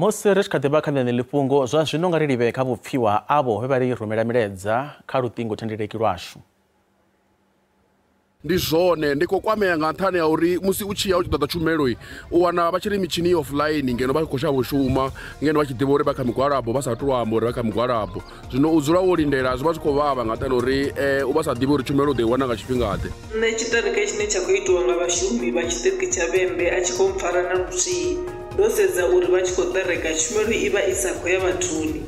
Musi ri tshi kha ḓi vha kha ḽeneḽi fhungo, zwa zwino nga ri livhe kha vhupfiwa avho vhe vha ri rumela milaedza kha luṱingothendeleki lwashu. Ndi zwone ndi khou kwamea nga nṱhani ha uri musi u tshi ya u tshi ṱoḓa tshumelo u wana vha tshi ri mitshini offline ngeno vha khou shavha u shuma, ngeno vha tshi ḓivha uri vha kha migwalabo, vha sa tou amba uri vha kha migwalabo. Zwino u dzula wo lindela zwi vha zwi khou vhavha nga nṱhani uri u vha sa ḓivhi uri tshumelo u ḓo i wana nga tshifhingaḓe. Nṋe tshiṱereke tshine tsha khou itiwa nga vhashumi vha tshiṱiriki tsha Vhembe a tshi khou mpfara na luthihi. Ndo sedza uri vha tshi khou ṱereka tshumelo i vha i sa khou ya vhathuni,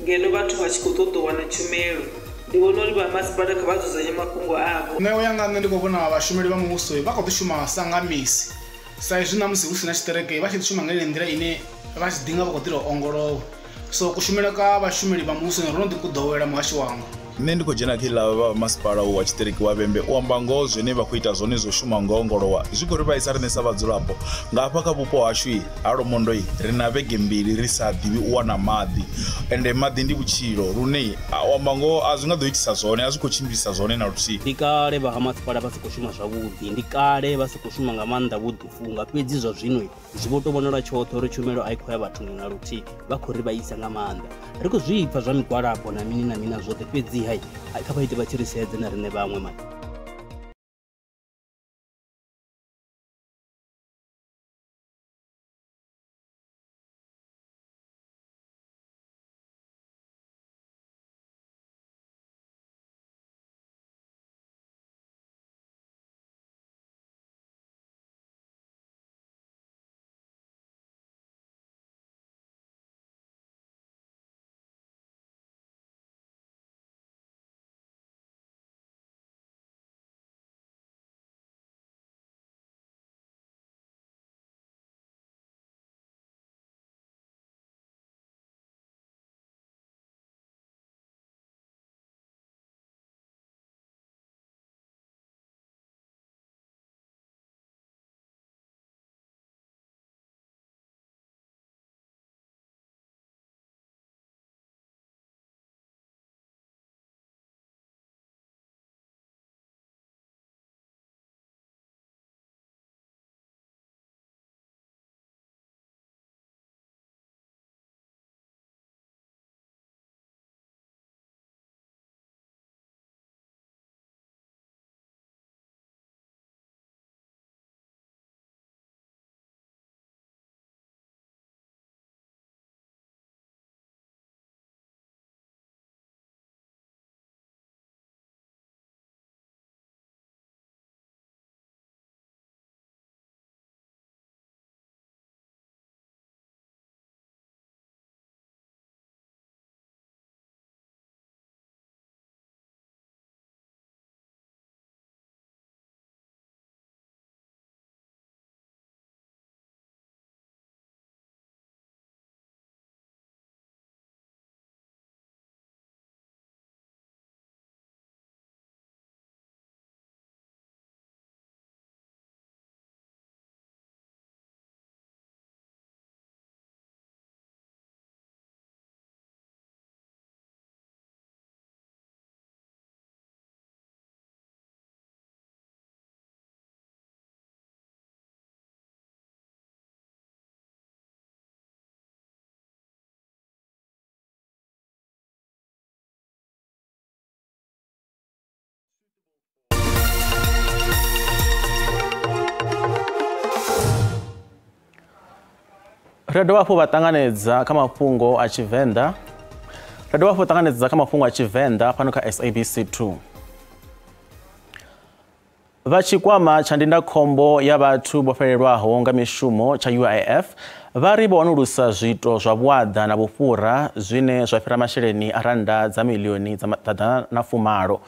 ngeno vhathu vha tshi khou ṱoḓa u wana tshumelo. Ndi vhona uri vha masipala kha vha dzudzanye mafhungo avho. Nṋe u ya nga nṋe ndi khou vhona vhashumeli vha muvhuso vha khou ḓi shuma sa nga misi, sa izwi na musi hu si na tshiṱereke vha tshi ḓi shuma nga yeneyi nḓila ine vha tshi ḓi nga vha khou ḓi ongolowa. So kushumele ka vhashumeli vha muvhuso ro no ḓi ku ḓowela muhasho wanga. Nṋe ndi khou dzhena kha iḽa vha masipala wa tshiṱiriki wa Vhembe u amba ngoho zwine vha khou ita zwone zwo shuma ngo ongolowa zwi khou ri vhaisa riṋe sa vhadzulapo. Nga hafha kha vhupo hashu ha Lwamondo ri na vhege mbili ri sa ḓivhi u wana maḓi, ende maḓi ndi vhutshilo lune u amba ngoho a zwi nga ḓo itisa zwone, a zwi khou tshimbilisa zwone na luthihi. Ndi kale vha ha masipala vha si khou shuma zwavhuḓi, ndi kale vha si khou shuma nga maanḓa vho ḓifunga, fhedzi zwa zwino zwi vho tou vhonala tshoṱhe uri tshumelo a i khou ya vhathuni na luthihi, vha khou ri vhaisa nga maanḓa. Ri khou zwi pfa zwa migwalabo na mini na mini na zwoṱhe, fhedzi hai kha vha ite vha tshi ri sedze na riṋe vhaṅwe mani. Ri dovha hafhu vha ṱanganedza kha mafhungo a Tshivenḓa. Ri dovha hafhu ṱanganedza kha mafhungo a Tshivenḓa fhano kha SABC 2. Vha tshikwama tsha ndindakhombo ya vhathu vho fhelelwaho nga mishumo tsha UIF vha ri vho wanulusa zwiito zwa vhuaḓa na vhufhura zwine zwa fhira masheleni a rannda dza milioni dza 110.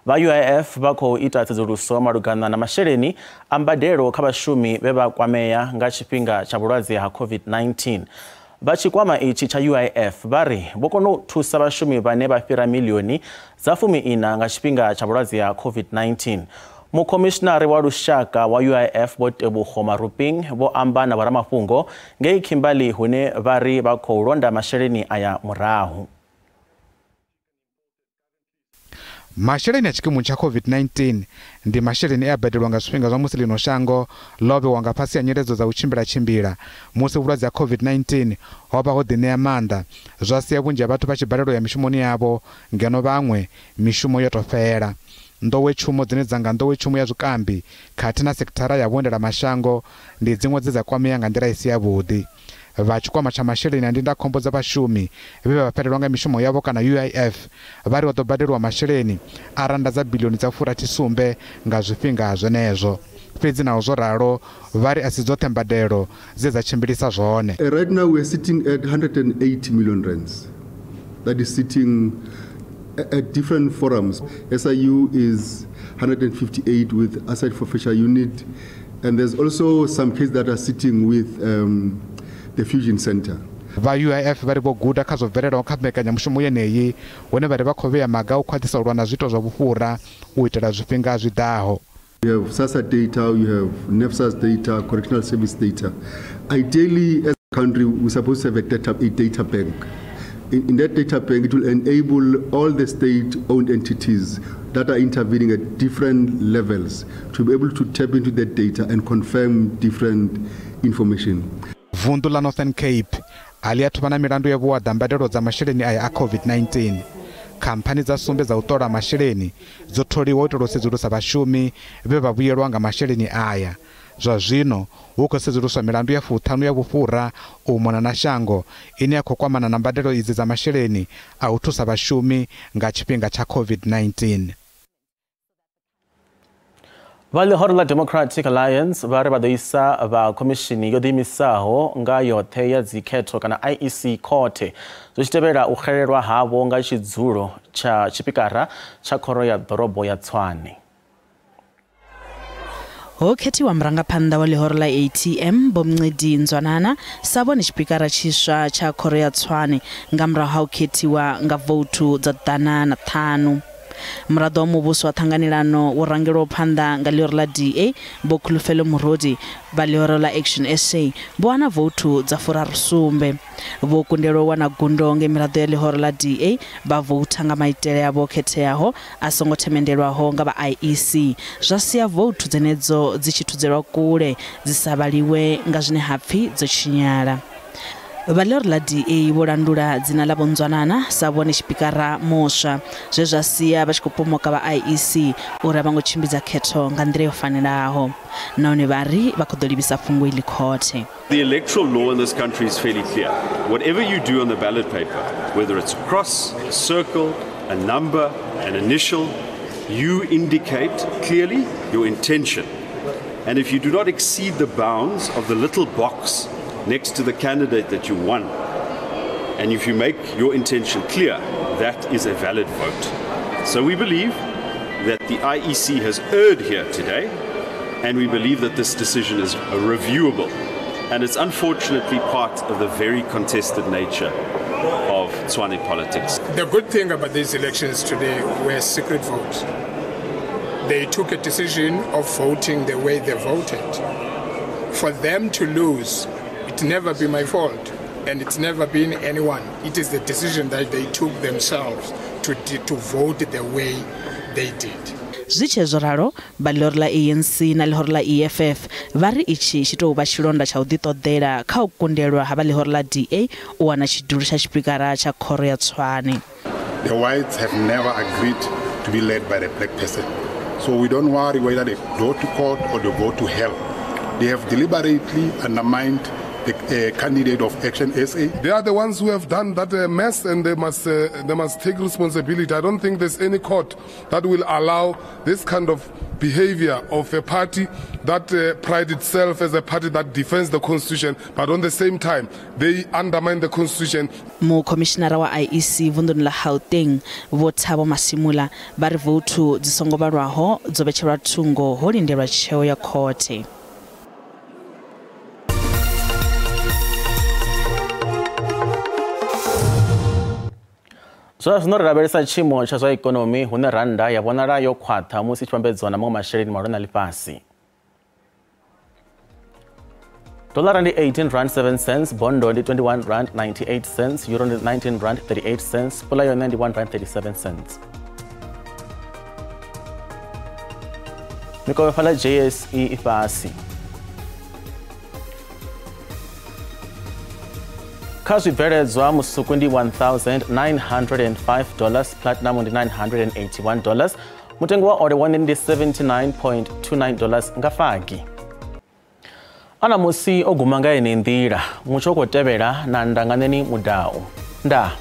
Vha UIF vha khou ita tsedzuluso malugana na masheleni a mbadelo kha vhashumi vhe vha kwamea nga tshifhinga tsha vhulwadze ha COVID-19. Vha tshikwama itshi tsha UIF vha ri vho kona u thusa vhashumi vhane vha fhira milioni dza 14 nga tshifhinga tsha vhulwadze ha COVID-19. Mukhomishinari wa lushaka wa UIF Vho Tebogo Maruping vho amba na vhoramafhungo ngei Kimberley hune vha ri vha khou londa masheleni aya murahu. Masheleni a tshikimu tsha COVID-19 ndi masheleni e a badelwa nga zwifhinga zwa musi ḽino shango ḽo vhewa nga fhasi ha nyiledzo dza u tshimbila musi vhulwadze ha COVID-19 ho vha ho ḓiṋea maanḓa, zwa sia vhunzhi ha vhathu vha tshi balelwa ya mishumoni yavho ngeno vhaṅwe mishumo yo tou fhela. Nḓowetshumo dzine dza nga nḓowetshumo ya zwikambi khathihi na sekithara ya vhuendelamashango ndi dziṅwe dze dza kwamea nga nḓila i si yavhuḓi. Vha tshikwama tsha masheleni a ndindakhombo dza vhashumi vhe vha fhelelwa nga mishumo yavho kana UIF vha ri vha ḓo badelwa masheleni a randa dza bilioni dza 67 nga zwifhinga zwenezwo. Fhedzi naho zwo ralo vha ri a si dzoṱhe mbadelo dze dza tshimbilisa zwone. Right now we are sitting at 180 million rands that is sitting at different forums. SIU is 158 with asset forfeiture unit, and there's also some cases that are sitting with the Fusion Center. Vha UIF vha ri vho guda kha zwo bvelelaho kha mbekanyamushumo yeneyi, hune vha ri vha khou vhea maga u khwaṱhisa u lwa na zwiito zwa vhufhura u itela zwifhinga zwi ḓaho. You have SASSA data, you have NEFSA's data, Correctional Service data. Ideally, as a country, we're supposed to have a data bank. In that data bank, it will enable all the state-owned entities that are intervening at different levels to be able to tap into that data and confirm different information. Vundu ḽa Northern Cape a ḽi athu vha na milandu ya vhuaḓa mbadelo dza masheleni aya a COVID-19. Khamphani dza sumbe dza u ṱola masheleni dzo tholiwa u itela u sedzulusa vhashumi vhe vha vhuyelwa nga masheleni aya. Zwa zwino hu khou sedzuluswa milandu ya 50 ya vhufhura u mona na shango ine ya khou kwamana na mbadelo idzi dza masheleni a u thusa vhashumi nga tshifhinga tsha COVID-19. Vha ḽihoro ḽa Democratic Alliance vha ri vha ḓo isa vha khomishini yo ḓiimisaho nga yoṱhe ya dzikhetho kana IEC khothe zwi tshi tevhela u xelelwa havho nga tshidzulo tsha tshipikara tsha khoro ya ḓorobo ya Tshwane. Ho khethiwa murangaphanḓa wa ḽihoro ḽa ATM Vho Mncedi Nzwanana sa vhone tshipikara tshiswa tsha khoro ya Tshwane nga murahu ha u khethiwa nga vouthu dza 105. Muraḓo wa muvhuso wa ṱhanganelano wo rangelwaho phanḓa nga ḽihoro ḽa DA Vho Khulufhelo Murodi vha ḽihoro ḽa Action SA vho wana vouthu dza 37. Vho kundelwa u wana gundo nge miraḓo ya ḽihoro ḽa DA vha voutha nga maitele avho khetheaho a songo themendelwaho nga vha IEC, zwa sia vouthu dzenedzo dzi tshi thudzelwa kule dzi sa vhaliwe nga zwine ha pfi dzo tshinyala. Vha ḽihoro ḽa DA vho landula dzina ḽa Vho Nzwanana sa vhone tshipikara muswa, zwe zwa sia vha tshi khou pomoka vha IEC uri a vha ngo tshimbidza khetho nga nḓila yo fanelaho, nahone vha ri vha khou ḓo livhisa fhungo iḽi khothe. The electoral law in this country is fairly clear. Whatever you do on the ballot paper, whether it's a cross, a circle, a number, an initial, you indicate clearly your intention. And if you do not exceed the bounds of the little box next to the candidate that you won, and if you make your intention clear, that is a valid vote. So we believe that the IEC has erred here today, and we believe that this decision is reviewable. And it's unfortunately part of the very contested nature of Tshwane politics. The good thing about these elections today were secret votes. They took a decision of voting the way they voted. For them to lose, it's never been my fault, and it's never been anyone. It is the decision that they took themselves to vote the way they did. Zwi tshe zwo ralo, vha ḽihoro ḽa ANC na ḽihoro ḽa EFF vha ri itshi tshi tou vha tshilonda tsha u ḓiṱoḓela kha u kundelwa ha vha ḽihoro ḽa DA u wana tshidulo tsha tshipikara tsha khoro ya Tshwane. The whites have never agreed to be led by the black person. So we don't worry whether they go to court or they go to hell. They have deliberately undermined the candidate of Action SA. They are the ones who have done that mess, and they must take responsibility. I don't think there's any court that will allow this kind of behavior of a party that pride itself as a party that defends the constitution, but on the same time they undermine the constitution. Mukhomishinara wa IEC vunduni ḽa Gauteng Vho Thabo Masimula vha ri vouthu dzi songo vhalwaho dzo vhetshelwa thungo ho lindelwa tsheo ya khothe. Zwa zwino ri lavhelesa tshiimo tsha zwa ikonomi hune randa ya vhonala yo khwaṱha musi tshi vhambedzwa na maṅwe masheleni mahulwane a ḽifhasi. Dollar ndi 18 rand 7 cents, bondo ndi 21 rand 98 cents, euro ndi 19 rand 38 cents, pula yone ndi 1 rand 37 cents. Mikovhe fhaḽa JSE i fhasi. Kha zwibveledzwa musuku ndi $1,905, platinum ndi $981, mutengo wa ole wone ndi $79.29 nga fagi. Ana musi o guma nga ene nḓila, mutsho u khou tevhela na Ndanganeni Mudau. Ndaa.